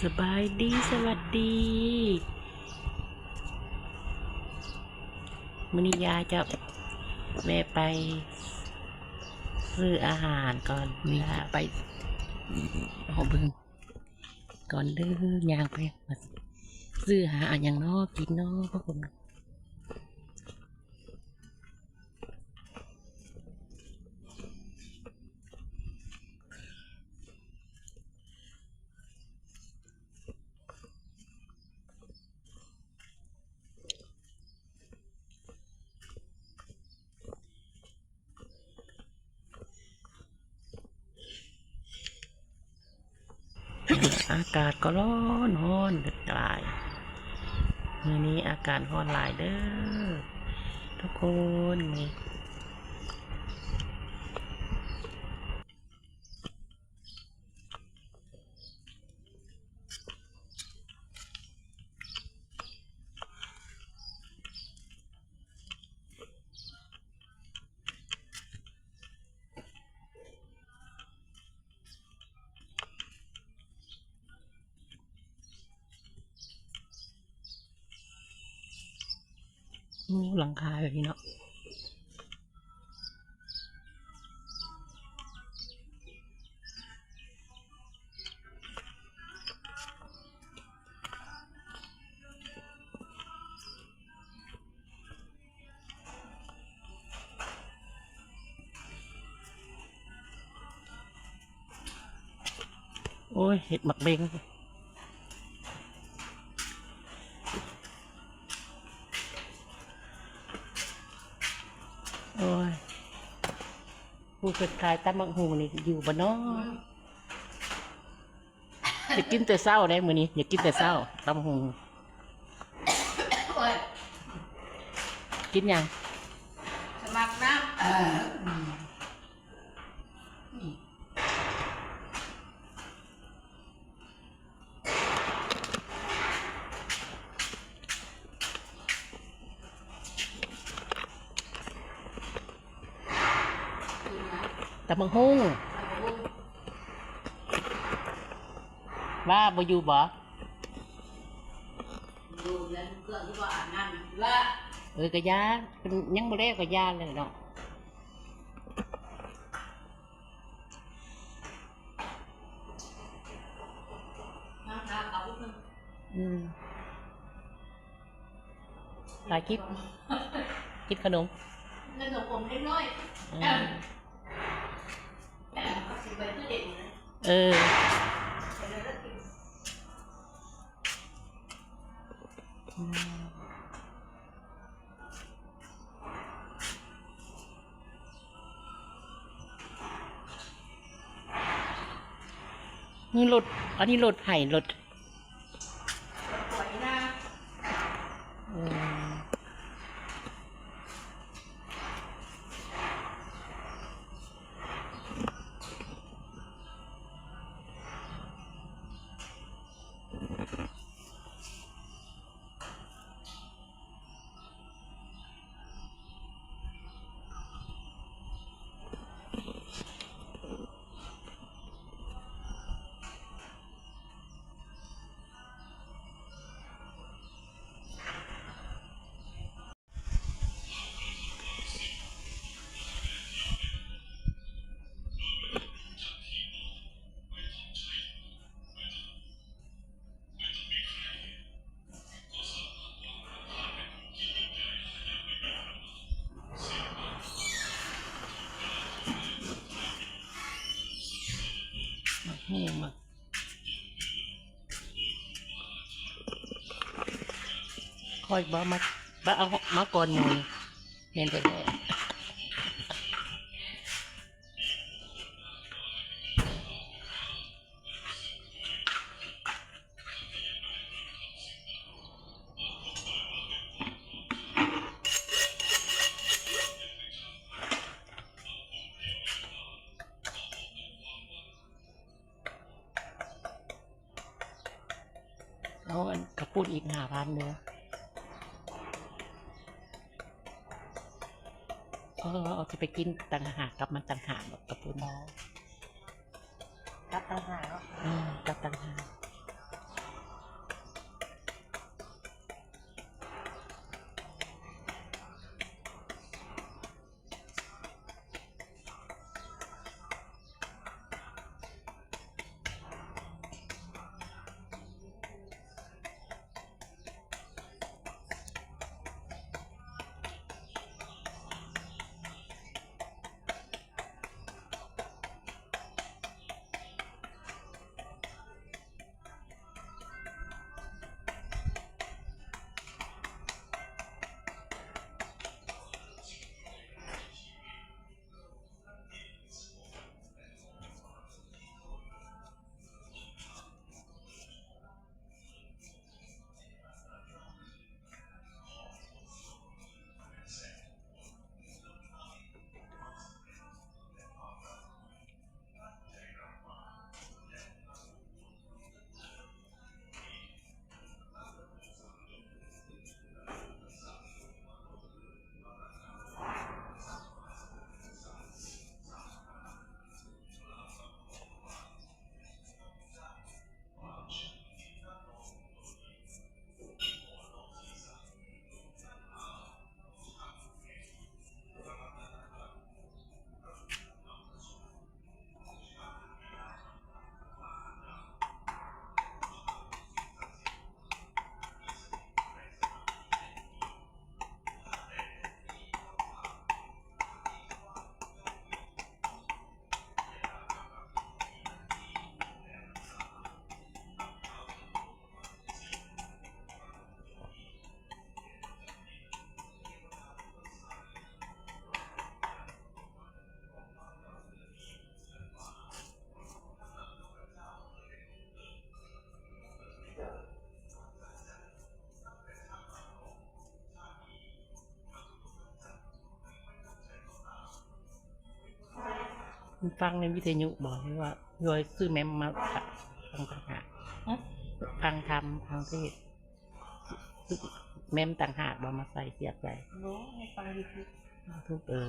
ສະບາຍດີ ສະຫວັດດີ. ມື້ນີ້ຍາຍຈະແວ່ໄປຊື້ອາຫານກ່ອນ ນີ້ຈະໄປ ເຮົາເບິ່ງ ກ່ອນເດີ ຍ່າງໄປ ຊື້ຫາອັນຫຍັງເນາະ ກິນເນາະ. ອາກາດກໍຮ້ອນ ຮ້ອນຫຼາຍ ມື້ນີ້ອາກາດຮ້ອນຫຼາຍເດີທຸກຄົນ. ໂອ້ ຫຼັງຄາແບບນີ້ເນາະ. ໂອ້ຍ ເຫັດໝາກເບັງ ໂອ້ຍ ຜູ້ເພິ່ນຂາຍຕຳບັກຫຸ່ງນີ້ຢູ່ບໍ່ເນາະ? ຊິກິນແຕ່ເຊົ້າເດ້ມື້ນີ້ ຢາກກິນແຕ່ເຊົ້າ ຕຳບັກຫຸ່ງ. ໂອ້ຍ ກິນຫຍັງ? ສະໝັກນ້ຳ. ຕຳບັກຫຸ່ງ ວ່າບໍ່ຢູ່ບໍ່? ເອີ ກະຢ່າ ເພິ່ນຍັງບໍ່ແລ້ວກະຢ່າແລ້ວເນາະ. ອືມ ຖ່າຍຄລິບ ກິນຂະໜົມ ຂະໜົມເດັກນ້ອຍ. ອືມ ເອີ ອືມ. ນີ້ລົດ ອັນນີ້ລົດໃຜ? ລົດ ເອີ. ໝາກຫຸ່ງ ໝາກ ຂ້ອຍບໍ່ມາ ບໍ່ເອົາມາກ່ອນໝູ່ ແມ່ນແທ້ໆ. ເອົາອັນກະປຸ້ນອີກຫ້າພັນເດີ. ເອີ ເອົາຊິໄປກິນຕ່າງຫາກກັບມັນຕ່າງຫາກດອກ ກະປຸ້ນ. ກັບຕ່າງຫາກເນາະ ອືມ ກັບຕ່າງຫາກ. ຟັງໃນວິທະຍຸບໍ ຫຼືວ່າ ຫຼືວ່າຊື້ແມມມາຟັງຕ່າງຫາກ? ຮະ? ຟັງທຳ ຟັງເທດ ແມມຕ່າງຫາກບໍ ມາໃສ່ ສຽບໃສ່? ບໍ່ ໃຫ້ຟັງຢູທູບ. ຢູທູບ ເອີ.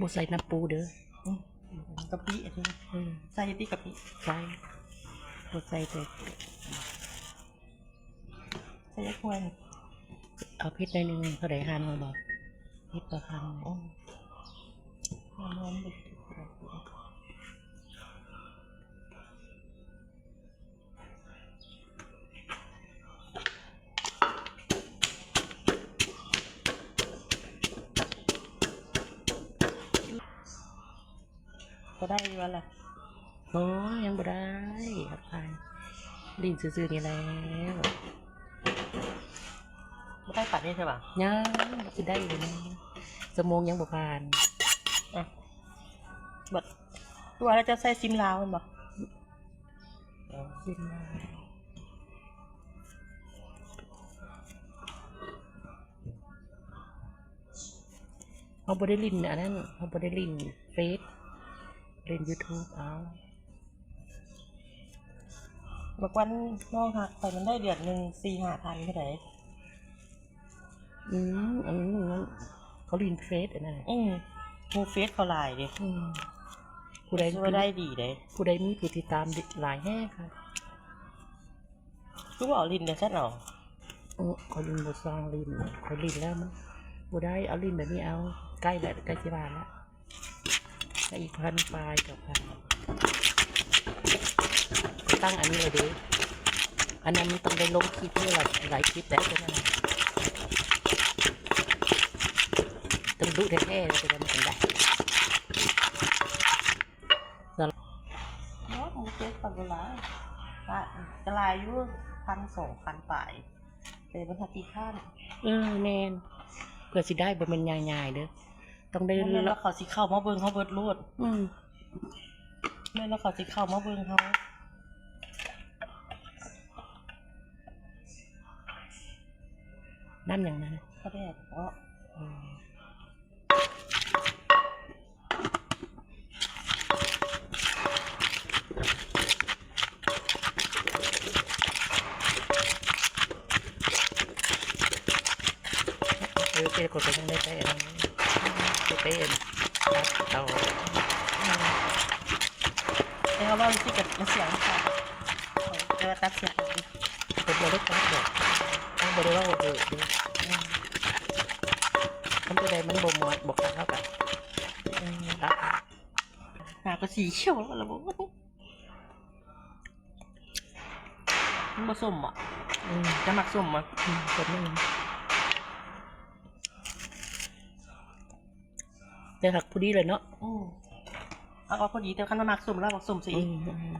ບໍ່ໃສ່ນ້ຳປູເດີ້. ອືມ ກະປິອັນນີ້ ອືມ ໃສ່ຕິກະປິ ໃສ່ ບໍ່ໃສ່ແຕ່ ໃສ່ຈັກຖ້ວຍ? ເອົາເຜັດໜ້ອຍໜຶ່ງ. ເທົ່າໃດ? ຫ້າໜ່ວຍບໍ? ເຜັດປະມານ ອືມ ຫ້າໜ່ວຍ. ພໍໄດ້ຢູ່ບໍ່ລະ? ໂອ້ຍ ຍັງບໍ່ໄດ້ ຄັບພາຍ ຫຼິ້ນຊື່ໆນີ້ແຫຼະ. ບໍ່ໄດ້ປານນີ້ໃຊ່ປະ? ຍັງ ຊິໄດ້ຢູ່ນະ ຊົ່ວໂມງຍັງບໍ່ຜ່ານ. ອ່ະ ບັດ ຄືວ່າແລ້ວເຈົ້າໃຊ້ຊິມລາວແມ່ນບໍ່? ຊິມລາວ. ເຮົາບໍ່ໄດ້ຫຼິ້ນອັນນັ້ນ ເຮົາບໍ່ໄດ້ຫຼິ້ນເຟສ ຫຼິ້ນຢູທູບເອົາ. ບາງວັນນ້ອງຮັກໄປ ມັນໄດ້ເດືອນໜຶ່ງສີ່ຫ້າພັນເທົ່າໃດ. ອືມ ອັນນີ້ມັນ ເຂົາຫຼິ້ນເຟສອັນນັ້ນ. ອືມ ໂອ້ ເຟສເຂົາຫຼາຍເດ້. ອືມ ຜູ້ໃດ ຖືວ່າໄດ້ດີເດ້ ຜູ້ໃດມີຜູ້ຕິດຕາມຫຼາຍແຮງຄັກ. ຄືບໍ່ເອົາຫຼິ້ນແນວຊັ້ນເອົາ? ໂອ້ ຂ້ອຍຫຼິ້ນບໍ່ຊ່າງຫຼິ້ນ ຂ້ອຍຫຼິ້ນແລ້ວມັນບໍ່ໄດ້ ເອົາຫຼິ້ນແບບນີ້ເອົາ. ໃກ້ແລ້ວ ໃກ້ຊິວ່າງແລ້ວ ໃຫ້ອີກພັນປາຍ ເກົ້າພັນ ຕັ້ງອັນນີ້ລະເດ້. ອັນນັ້ນມັນຕ້ອງໄດ້ລົງຄລິບເດີ ຫຼາຍຄລິບແລ້ວ ຕົວນັ້ນນະ. ຕ້ອງດຸແທ້ໆ ເຮົາຈະໄດ້ມາກິນໄດ້. ໂອ້ ມັນເຈັດພັນກວ່າຫຼາຍ ກະຫຼາຍຢູ່ ພັນສອງພັນປາຍ ແຕ່ມັນຫາຕີຄ້າງ. ເອີ ແມ່ນ ເພື່ອຊິໄດ້ບໍ່ແມ່ນງ່າຍໆເດີ ຕ້ອງໄດ້ ບໍ່ແມ່ນວ່າເຂົາຊິເຂົ້າມາເບິ່ງເຮົາເບິດໂລດ. ອືມ ແມ່ນວ່າເຂົາຊິເຂົ້າມາເບິ່ງເຮົາ. ນ້ຳຫຍັງນະ? ປາແດກເນາະ. ອືມ ເອີ ເຈົ້າກໍຍັງໄດ້ໄປອັນນັ້ນ ໄປອັນ ຕັດເອົາ ແຕ່ເຮົາເວົ້າຈັ່ງຊີ້ກໍມັນສຽງ ແຕ່ວ່າຕັດສຽງອອກເດ້. ເພິ່ນບໍ່ໄດ້ຕັດດອກ ເຮົາບໍ່ໄດ້ເວົ້າວ່າເບີດເດ້. ອືມ ຄັນຕົວໃດມັນບໍ່ມ່ວນ ບໍ່ຄັກ ເຮົາກໍ ອືມ ຕັດ. ໜ້າກໍສີຂຽວແລ້ວບໍ່? ມັນບໍ່ສົ້ມບໍ່? ອືມ ເຈົ້າມັກສົ້ມບໍ່? ອືມ ສົ້ມໜ້ອຍໜຶ່ງ ແຕ່ຫາກພໍດີແຫຼະເນາະ. ອືມ ເອົາ ເອົາພໍດີ ແຕ່ຄັນວ່າມັກສົ້ມແລ້ວມັກສົ້ມຊະອີກ. ອືມ ອືມ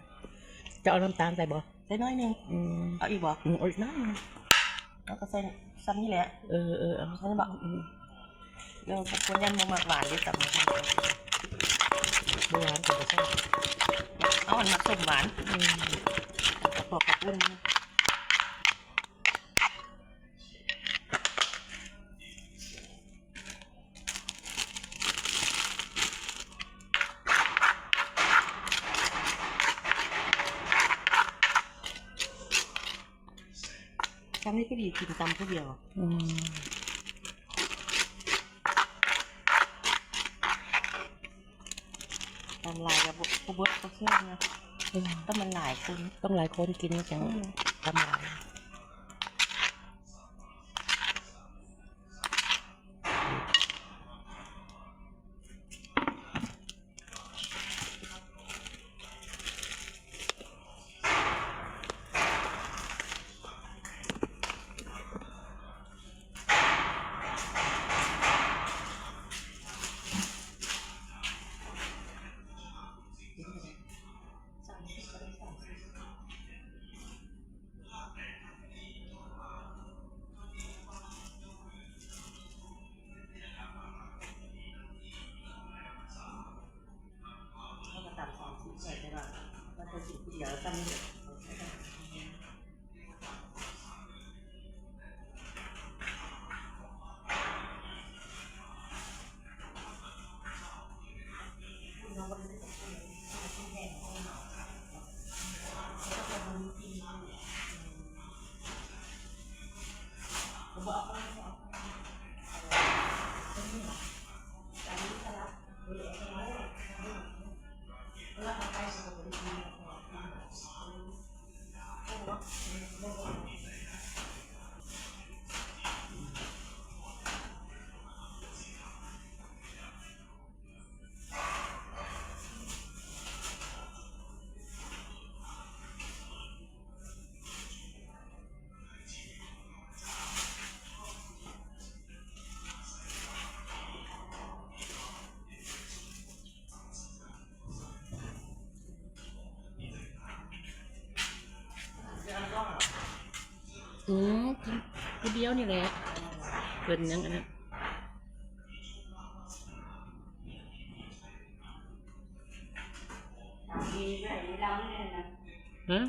ເຈົ້າເອົານ້ຳຕານໃສ່ບໍ່? ໃສ່ໜ້ອຍໜຶ່ງ. ອືມ ເອົາອີກບໍ່? ອືມ ເອົາອີກໜ້ອຍໜຶ່ງ. ເອົາ ກໍໃສ່ຊ່ຳນີ້ແຫຼະ. ເອີ ເອີ ເອົາ ໃສ່ບໍ່? ອືມ ແລ້ວບາງຄົນຢ້ານບໍ່ມັກຫວານເດ້ ຕຳບັກຫຸ່ງ ບໍ່ຫວານກໍບໍ່ໃສ່. ເອົາອັນມັກສົ້ມຫວານ. ອືມ ແລ້ວກໍພວກເຂົ້າປຸ້ນ. ຊ່ຳນີ້ກໍດີ ກິນຕຳຜູ້ດຽວ. ອືມ ຕຳຫຼາຍກໍບໍ່ ບໍ່ເບິດ ບໍ່ແຊບນະ. ອືມ ຕ້ອງມັນຫຼາຍຄົນ ຕ້ອງຫຼາຍຄົນກິນຈັ່ງ ອືມ ຕຳຫຼາຍ. ອືມ ກິນຜູ້ດຽວນີ້ແຫຼະ ເພິ່ນຍັງອັນນັ້ນ. ຮະ?